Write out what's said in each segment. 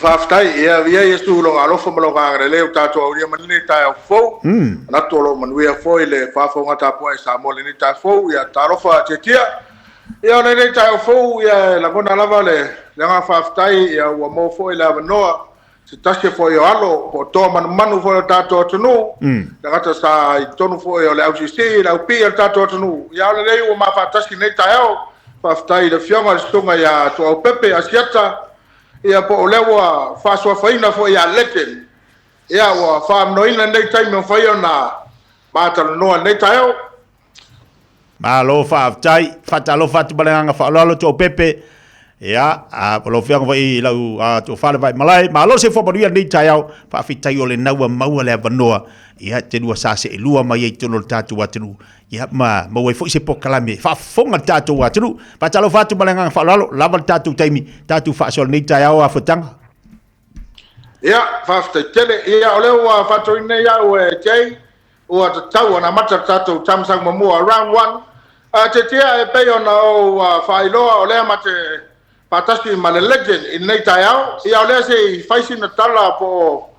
Faafetai, ia avia Iesu i lona alofa ma lona agalelei ua tatou aulia mai lenei taeao fou. Manatu o lo o manuia foi le faafofoga tapuai a Samoa i lenei taeao fou. Ia talofa Tiatia. Ia o lenei taeao fou, ia e lagona lava le agaga faafetai, ia ua maua foi le avanoa se tasi foi o alo po o toa manumanu foi o le tatou atunuu, tagata sa i totonu foi o le ausiisii, le aupii o le tatou atunuu. Ia o lenei ua mafaatasi i lenei taeao. Faafetai i le afioga i le susuga ia Tuaau Pepe Asiata, ia po o lea ua faasuafaina foi ia Legend, ia ua faamanoina lenei taimi o mafai ona matalanoa i lenei taeao. Malo faafetai, faatalofa atu ma le agaga faaaloalo Tuaau Pepe. Ia, a o lau afioga foi i lau tofa le Vaimalae, malo se soifua manuia lenei taeao. Faafetai o lena ua maua le avanoa, ia te lua sa seelua mai ai i totonu o le tatou atunuu, ia ma maua ai foi se polokalame e faafofoga le tatou atunuu. Faatalofa atu ma le agaga faaaloalo, lava le tatou taimi, tatou faasoa lenei taeao Afotanga. Ia, faafetai tele. Ia, o lea ua faatoina nei au e Jay, ua tatau ona amata le tatou taumasaga muamua, round 1. Tiatia, e pei ona ou faailoa, o lea ma te faatasi ma le Legend i lenei taeao. Ia, o lea se i fai sina tala po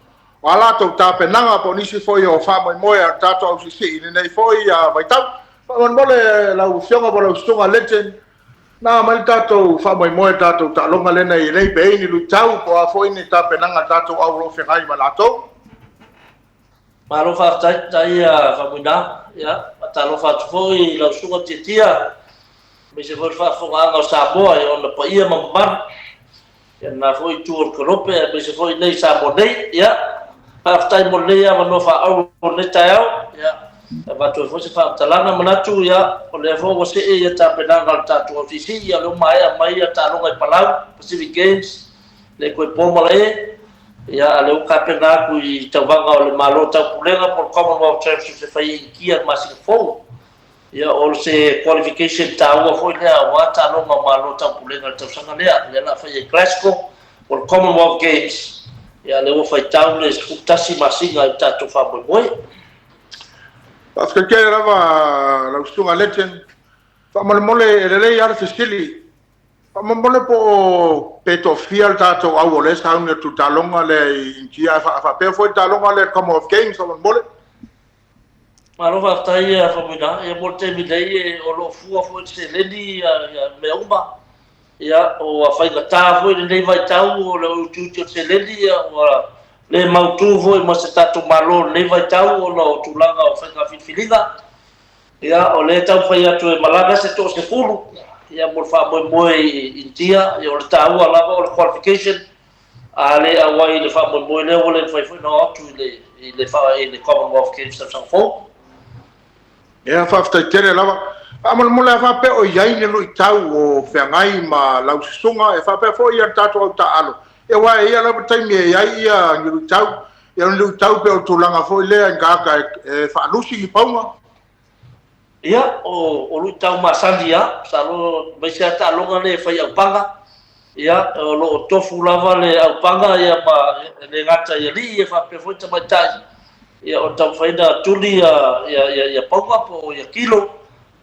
o a latou tapenaga po o nisi foi o faamoemoe a le tatou ausiisii i lenei foi vaitau. Faamolemole lau afioga po o lau susuga Legend, na mai le tatou faamoemoe le tatou taaloga lena i lenei pe i ni luitau po o a foi ni tapenaga a le tatou au o lo o feagai ma latou. Malo faafetai, tai Faumuina. Ia, faatalofa atu foi i lau susuga Tiatia, aemaise foi le faafofogaaga o Samoa i ona paia ma mamalu. Ia, lena foi itu o le Kolope, aemaise foi i inei i Samoa nei. Ia, faafetai mo lenei avanoa faaauro o lenei taeao. Ia, e avatu ai foi se faamatalaga, manatu, ia, o lea foi ua see ia tapenaga a le tatou LTC, ia, o lea ua maea mai ia taaloga i Palau, Pacific Games, le toe po malae, ia, a o lea ua tapena atu i tauvaga o le Malo Taupulega po o le Commonwealth Championships e fai i Initia i le masina fou. Ia, o se qualification taua foi lea aua taaloga o Malo Taupulega i le tausaga lea, lea o le a fai ai i Glasgow po o le Commonwealth Games. Ia, lea ua faitau le 11 masina i le tatou faamoemoe. Faafetai tele lava lau susuga Legend. Faamolemole e lelei lava le fesili. Faamolemole po o pe toafia le tatou au o lea e sauni atu i le taaloga lea i Initia, ae faapea foi le taaloga lea i le Commonwealth Games faamolemole. Malo faafetai Faumuina. Ia mo le taimi nei o lo o fua foi i le seleni ia mea uma. Ia ua faigata foi lenei vaitau o le utiuti o le seleni, ia ua le mautu foi ma se tatou Malo i lenei vaitau ona o tulaga o faiga filifiliga. Ia, o lea e taumafai atu e malaga se toasefulu, ia, mo le faamoemoe i Initia. Ia, o le taua lava o le qualification, a le auai i le faamoemoe lea, ua le mafai foi ona o atu i le, i le, i le Commonwealth Games tausaga fou. Ia, faafetai tele lava. Faamolemole a faapea o i ai ni luitau o feagai ma lau susuga, e faapea foi ia le tatou au taaalo, ia aua e i ai lava taimi e i ai ia ni luitau, ia o ni luitau pei o le tulaga foi lea i tagata e faalusi ni pauga. Ia, o luitau masani lava, masalo aemaise lava taaloga lea e fai aupaga, ia, o lo o tofu lava le aupaga ia ma e le gata i alii ia faapea foi tamaitai, ia o le taumafai ona tuli ia pauga po o ia kilo,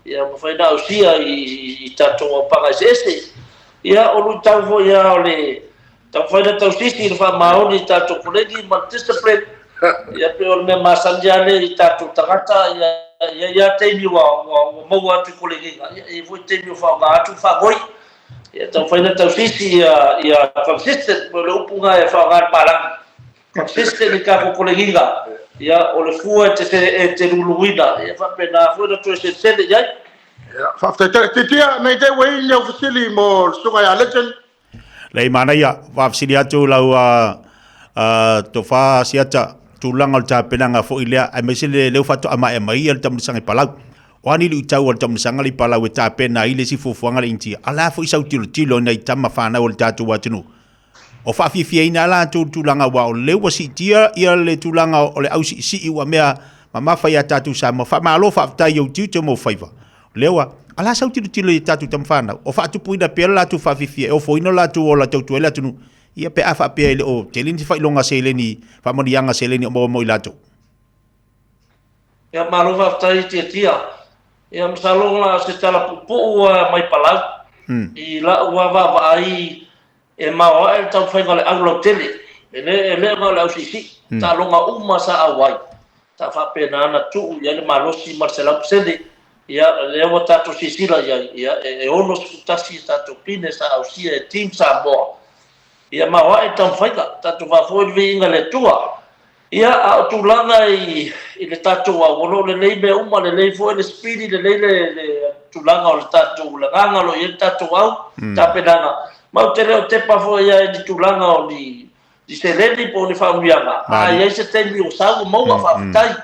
ia mafai ona ausia i tatou aupaga eseese. Ia, o luitau foi lava o le taumafai ona tausisi i le faamaoni i tatou kolegi ma le discipline, ia pei o le mea masani lava lea i tatou tagata, ia e i ai lava taimi ua maua atu i kolegiga, ia e i ai foi taimi ua faaaoga atu le faagoi. Ia taumafai ona tausisi ia consistent, o le upu lena e faaaoga e le palagi, consistent i tatou kolegiga, ia o le fua e te luluina, ia faapena foi ona toe selesele i ai. Ia, faafetai tele. Titia, nei te i ua i ai ni au fesili mo le susuga ia Legend. Lei manaia, faafesili atu lau tofa Asiata, tulaga o le tapenaga foi lea, aemaise le lea ua faatoa maea mai ia le taamilosaga i Palau. O a ni luitau a le taamilosaga lea i Palau e tapena ai le isi fuafuaga le Initia? A o le a foi sau tilotilo i nai tama fanau a le tatou atunuu? O faafiafiaina lava latou i le tulaga aua o lea ua siitia ia le tulaga o le ausiisii ua mea mamafa ia tatou Samoa. Faamalo faafetai i ou tiute ma ou faiva. O lea ua, a o le a sau tilotilo i a tatou tama fanau? O faatupuina pea le latou faafiafia e ofoina lo latou ola e tautua ai le atunuu, ia pe a faapea e le o tele ni faailoga seleni, faamanuiaga seleni o maua mo i latou. Ia malo faafetai Tiatia. Ia masalo na o se tala puupuu lava mai Palau i lau lava vaavaai. E maoae le taumafaiga o le au lautele, e le e le o na o le au siisii, taaloga uma sa auai, sa faapena ona tuu i ai le malosi ma le 100%. Ia, lea ua tatou silasila i ai, ia, e 61 a tatou pine sa ausia e Team Samoa. Ia maoae le taumafaiga, tatou faafoe le viiga i le Atua. Ia, a o tulaga i i le tatou au, o lo o lelei mea uma, lelei foi le speedy, lelei le le tulaga o le tatou le agaga o lo o i ai le tatou au, tapenaga. Ma ou te le o tepa foi i ai i ni tulaga o ni ni seleni po o ni faaumiaga, a i ai se taimi o sau ua maua, faafetai.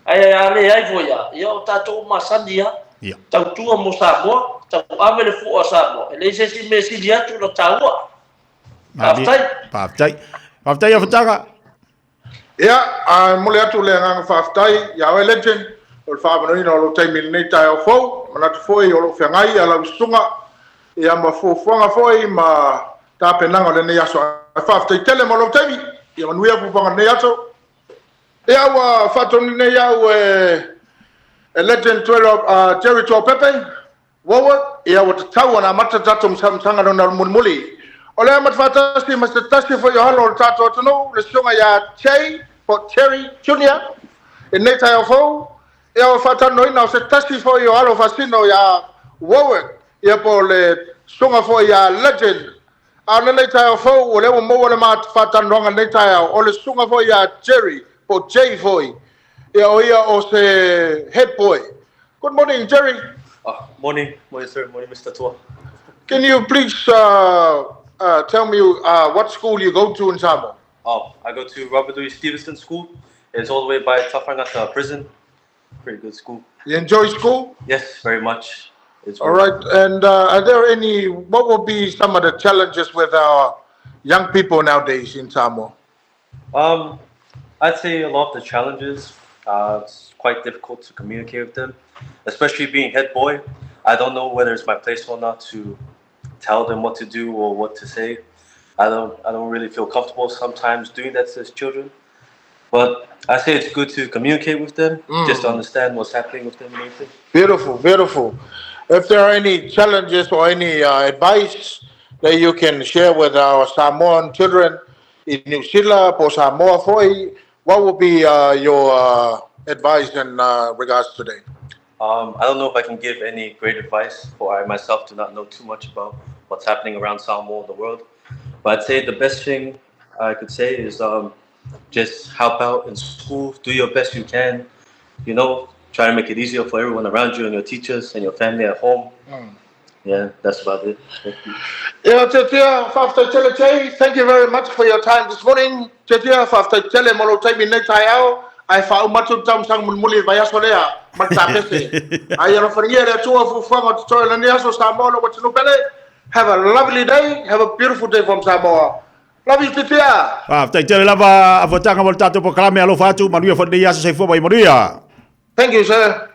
Ae a leai foi lava, ia o tatou ua masani lava, tautua mo Samoa, tauave le fua o Samoa, e leai se isi mea e sili atu ona taua. Faafetai. Faafetai. Faafetai Afataga. Ia, a momoli atu le agaga faafetai ia oe Legend o le faaavanoaina o lou taimi i lenei taeao fou. Manatu foi o lo o feagai a lau susuga ia ma fuafuaga foi ma tapenaga o lenei aso. Ae faafetai tele mo lou taimi. Ia manuia fuafuaga o lenei aso. Ia, ua faatonu nei au e e Legend Jerry Tuaopepe Warwick, ia ua tatau ona amata le tatou masamsaga lona mulimuli. O lea amata faatasi ma se tasi foi o alo o le tatou atunuu, le susuga ia Jay po o Jerry Junior i lenei taeao fou. Ia ua faatalanoaina o se tasi foi o alo faasino ia Warwick, ia po o le susuga foi ia Legend. A o lenei taeao fou, o lea ua maua le faatalanoaga i lenei taeao, o le susuga foi ia Jerry po o Jay foi, ia o ia o se head boy. Good morning, Jerry. Oh, morning, morning, sir. Morning, Mr. Tua. Can you please tell me what school you go to in Samoa? Oh, I go to Robert Louis Stevenson School. It's all the way by Tafaigata Prison. Pretty good school. You enjoy school? Yes, very much. It's All right. And are there any, what will be some of the challenges with our young people nowadays in Samoa? I'd say a lot of the challenges, it's quite difficult to communicate with them, especially being head boy. I don't know whether it's my place or not to tell them what to do or what to say. I don't really feel comfortable sometimes doing that to children. But I say it's good to communicate with them, just to understand what's happening with them and everything. Beautiful, beautiful. If there are any challenges or any advice that you can share with our Samoan children in New Zealand or Samoa foi, what would be your advice in regards today? I don't know if I can give any great advice, for I myself do not know too much about what's happening around Samoa and the world. But I'd say the best thing I could say is just help out in school, do your best you can. Try to make it easier for everyone around you and your teachers and your family at home. Yeah, that's about it. Thank you. Yeah, Tetia, faafetai tele Jay, thank you very much for your time this morning. Tetia, faafetai tele mo lou taimi nei taeao, ae faauma atu le taumafataga mulimuli i le vaiaso lea ma le tapese. Ae alofagia le Atua fuafuaga o totoe o lenei aso Samoa lou atunuu pele. Have a lovely day. Have a beautiful day from Samoa. Love you, Tetia. Faafetai tele lava Afataga mo le tatou polokalame alofa atu manuia foi lenei aso soifua ma ia manuia. Thank you, sir.